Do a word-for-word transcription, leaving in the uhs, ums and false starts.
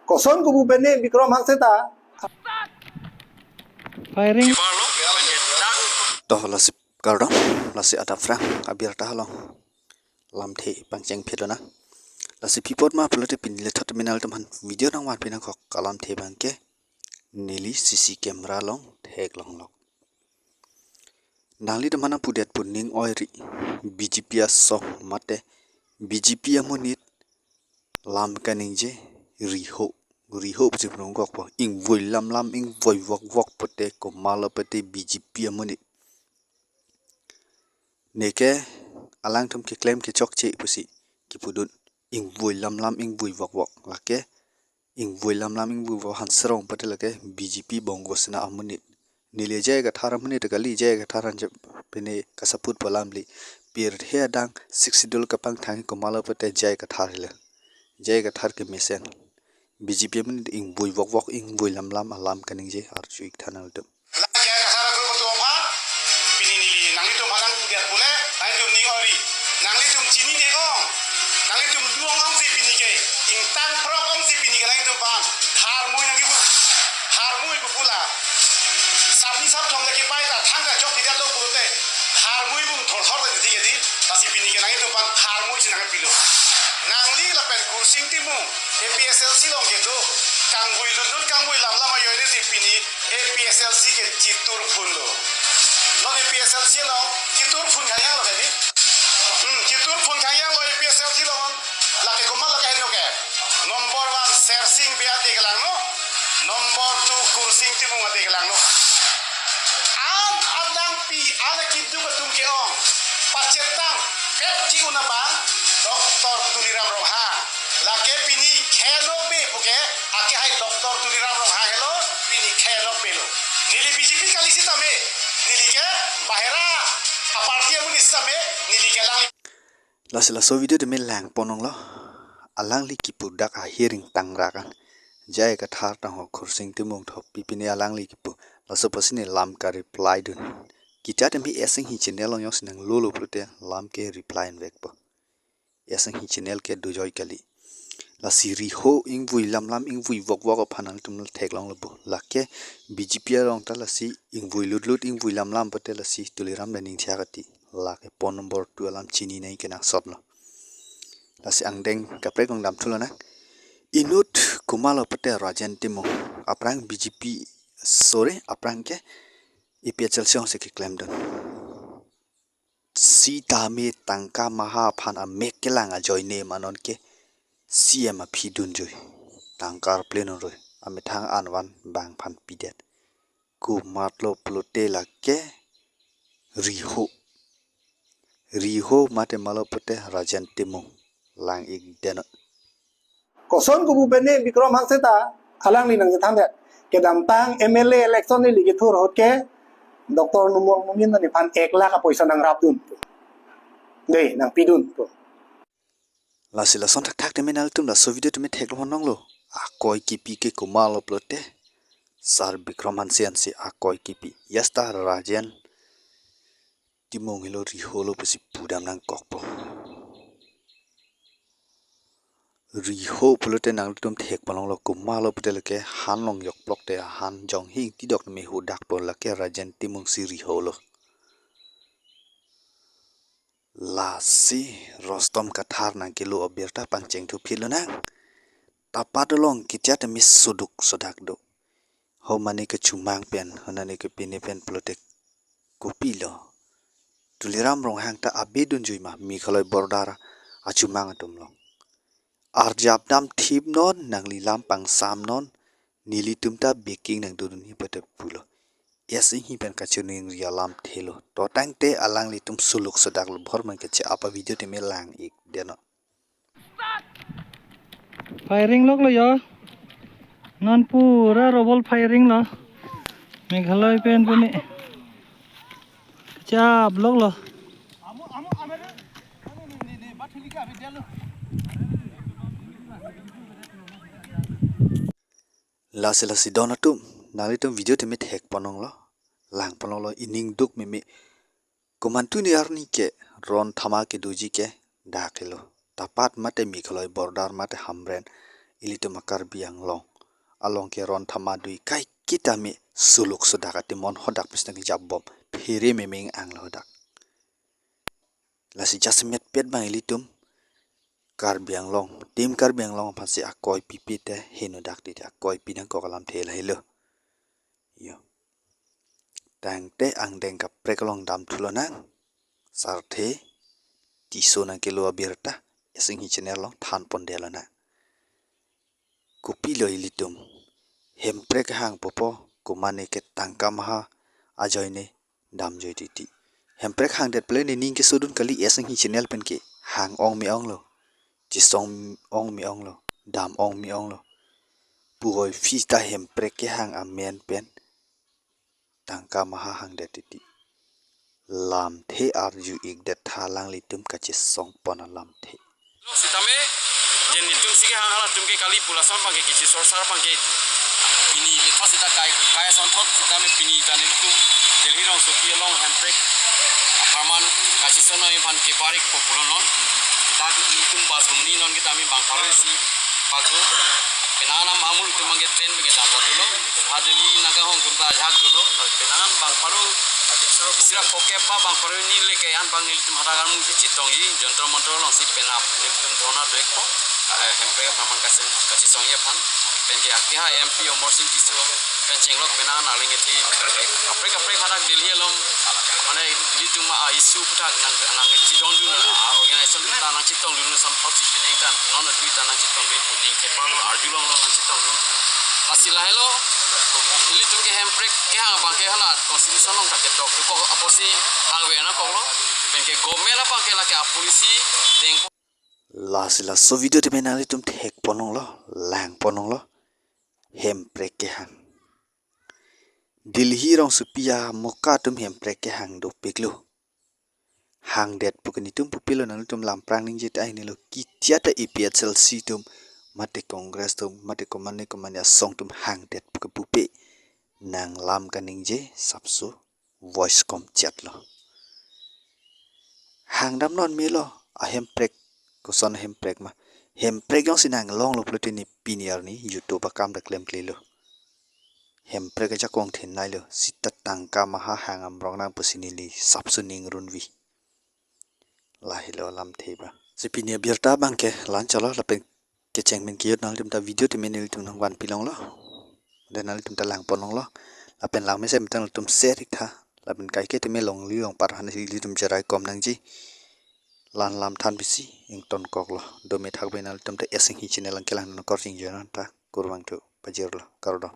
Koson kopu pen ne Bikram Hanse ta? Firing. To lasi kardom, lasi adap phrang abirta along lamthe pangcheng phit lonang. Lasi pi apot ma pulote pini le thot terminal teman video nangvan pinang kok kalamthe abangke neli C C camera along theklong lok. Nangli teman pudet pu ning oiri B J P asong mate B J P amonit lam kaningje riho, riho pusi phrong kokpo, ingvoi lam lam ingvoi vok vok pute komatlo pute B J P amonit. Neke alangtum keklem kechokche pusi kipudun, ingvoi lam lam ingvoi vok vok, lake ingvoi lam lam ingvoi vok Hanserong pute lake B J P Bongo Sena amonit. Neli J I Kathar amonit kali, J I Kathar anjap pene kasaput palamli. Pirthe adang Sixth Schedule kapangthang komatlo pute J I Kathar hile. J I Kathar kemesen. B J P amonit ingvoi vok vok ingvoi lam lam alam kaningje arju ik tha nangtum. J I Kathar agrup atum aphan, pini neli nanglitum aphan nangpudet pule, nanglitum ning oiri, nanglitum chinine ong, nanglitum lung ongsi pini ke, ingtang phrok ongsi pini ke nanglitum aphan dharmoi nangkipu, dharmoi pu pu la. Sapni sapthom lagi pai ta thang kachok tidak lo pulote, dharmoi bung thor thor ta didi ke di, lasi pini ke nanglitum aphan dharmoi si nangpilo. Nangli lapen Kursing Timung, A P S L C along kedo, kangvoi lutlut kangvoi lam lam ajoine si pini A P S L C ke chitur phun lo. Non A P S L C along chitur phun khanyang lo kadi. Hmm, chitur phun khanyang lo A P S L C along. Lake komat lake henlo ke. Number one, Sersing Bey ade kelangno. Number two, Kursing Timung ade kelangno. An adang pi, an keduk atum ke-ong. Pachetang, pet ki unabang, Doctor Tuliram Ronghang. Lake pini khenok be puke, ake hai Doctor Tuliram Ronghang helo, pini khenok be lo. Neli B J P kali sitame, neli ke bahera aparty amonit sitame, neli ke lang. Lasi laso video tame lang ponlonglo. Alangli kipu dak ahiring tangrak an. J I Kathar tang ho Kursing Timung tho pi pini alangli kipu. Laso pusi ne lam ka reply dun. Kita tame S N G channel along jongsi nanglo lo pulote lam ke reply invekpo. S N G channel ke dojoi kali. Lasi riho ingvoi lam lam ingvoi vok vok aphan nangtum theklong lo bo. Lake B J P along ta lasi ingvoi lutlut ingvoi lam lam pute lasi Tuliram Dai Ningthia kati. Lake phone number two alam chini nai kenangsot lo. Lasi angdeng kaprek long dam thulo nang. Inut komatlo pute Rajen Timung. Aphrang B J P, sorry, aphrang ke A P H L C along si keklem dun. Sitame tangka maha aphan amek kelang ajoine ma non ke C M aphi dunjui. Tangka arplen unroi. Amethang anvan bang aphan pidet. Komatlo pulote lake riho. Riho mate matlo pute Rajen Timung. Lang ik denot. Koson kopu pen ne Bikram Hanse ta alangli nangchethandet. Kedamtang M L A election neli kethur ahut ke Doctor Numal Momin ta nephan ek lakh apoisa nangrap dun. Dei, nangpi dun. Lasi lason thakthak tame nangtum laso video tame theklong longlo. Akoi kipi ke komatlo pulote Sar Bikram Hanse ansi akoi kipi. Yasta Rajen Timung helo riho lo pusi pudam nangkokpo. Riho pulote nangtum thek ponlonglo komatlo pulote lake han long jokplok te han jong hing tidok me hudakpo lake Rajen Timung si riho lo. Lasi Rostom Kathar nangkelo abirta pangcheng thuphit lonang. Tapat along kitia tame soduk sodak do. Ho mane kechumang pen, ho mane kepine pen pulote kopilo. Tuliram Ronghang ta abe dunjui ma Meghalaya border achumang atum along. Arjap damthip non, nangli lam pangsam non, nelitum ta beking nangdodun hi pute pulo. Esi hi pen kachiningri alamthe lo. To tangte alanglitum suluk sodak lo bhor man keche apa video tame lang ik deno. Firing loklo yo. Non pura rubber firing lo. Meghalaya pen puni. Chap loklo. Lasi lasi don atum, nanglitum video tame thek ponlonglo, lang ponlonglo, ining duk meme. Komantu ni arni ke ron thama kedoji ke dak helo. Tapat mate Meghalaya border mate Hamren Ilitum a Karbi Anglong along ke ron thama dui kaiketa me suluk sudak atimon hodak pis nang jabom phere memeng anglo hodak. Lasi jasemet pet bang ilitum Karbi Anglong, tim Karbi Anglong aphan si akoi pipi te henodak titi, akoi pinangkok alamthe lahelo. Yo. Tangte angdeng kaprek along damthu lonang. Sarthe Tisso nangkelo abirta, S Inghi channel along thanpon det lonang. Kopilo ilitum hemprek hang popo, komane ke tangka maha ajoine damjoi titi. Hemprek hangdet pule nening kesodun kali, S Inghi channel pen ke hang ong me-onglo, chesong ong me-onglo, dam ong me-onglo. Puvoiphit ta hemprek kehang amen pen tangka maha hangdet titi. Lamthe arju-ikdet tha, alanglitum kachesongpon alamthe. Sitame, je netum si kehang halatum ke kali pu lason abang ke kisi sorsar abang ke pini letha sita kai, kai asonthot sitame pini ta netum Delhi rongsopi along hemprek apharman kachesong nangji aphan keparik po pulo non. Dak netum bus humni non kita mi bang paroi si pago. Penang anam amul atum abang ke train abang ke jam padulo. Ha Delhi nangkahong atum ta ajak dolo. Penang an bang paroi sira kokep ba bang paroi ni leke an abang nelitum hadak armu si chetongji, Jantar Mantar along si penap nelitum dhorna do-ikpo. Eh, hemprek apharman kachesong, kachesongji aphan. Pen ke akeha M P Amarsing Tisso pen chenglok penang an arleng ethi kaprek kaprek hadak Delhi along mane ilitum a issue aputhak nang, nangchetongdun, a organization ta nangchetongdun, samphok si penang ta non adui ta nangchetongdun, ning kepang arjulong lo nangchetongdun. Lasi lahelo ilitum ke hemprek kehang abang ke hala constitution along ta ketok dokok apotsi hangve nangkoklo. Pen ke government abang ke lake a policy deng. Lasi laso video tame nanglitum thekpon longlo, langpon longlo. Hemprek kehang. Delhi rongsopi amoka atum hemprek kehang dopiklo. Hangdet pu ke netum pupilo, nanglitum lam prang ningje ta hinilo, kitia ta A P H L C atum, mate Congress atum, mate komane komane asong atum hangdet pu ke pupe. Nang lam kaningje sapso voice komchetlo. Hangdam non melo, ahemprek, koson ahemprek ma. Hemprek jongsi nanglonglo pulote ne pini arni YouTube akam ta klemklelo. Hemprek ajakong thin nailo, sita tangka maha hang amrong nang pusi neli sapso ning runvi. Lahelo alamthe ba. Si pini abirta abang ke la-an chotlo, lapen kecheng pen kejut nanglitum ta video tame nelitum nangvanpi longlo. Dan nanglitum ta langpon longlo. Lapen langmesen pen nanglitum share-ik tha. Lapen kaike tame longli longpar aphan si ilitum cherai kom nangji. La-an lam than pisi ingtonkoklo. Dome thakbe nanglitum ta S Inghi channel along kelang nangkor chingjo nang ta. Kurvangthu, pajirlo, kardom.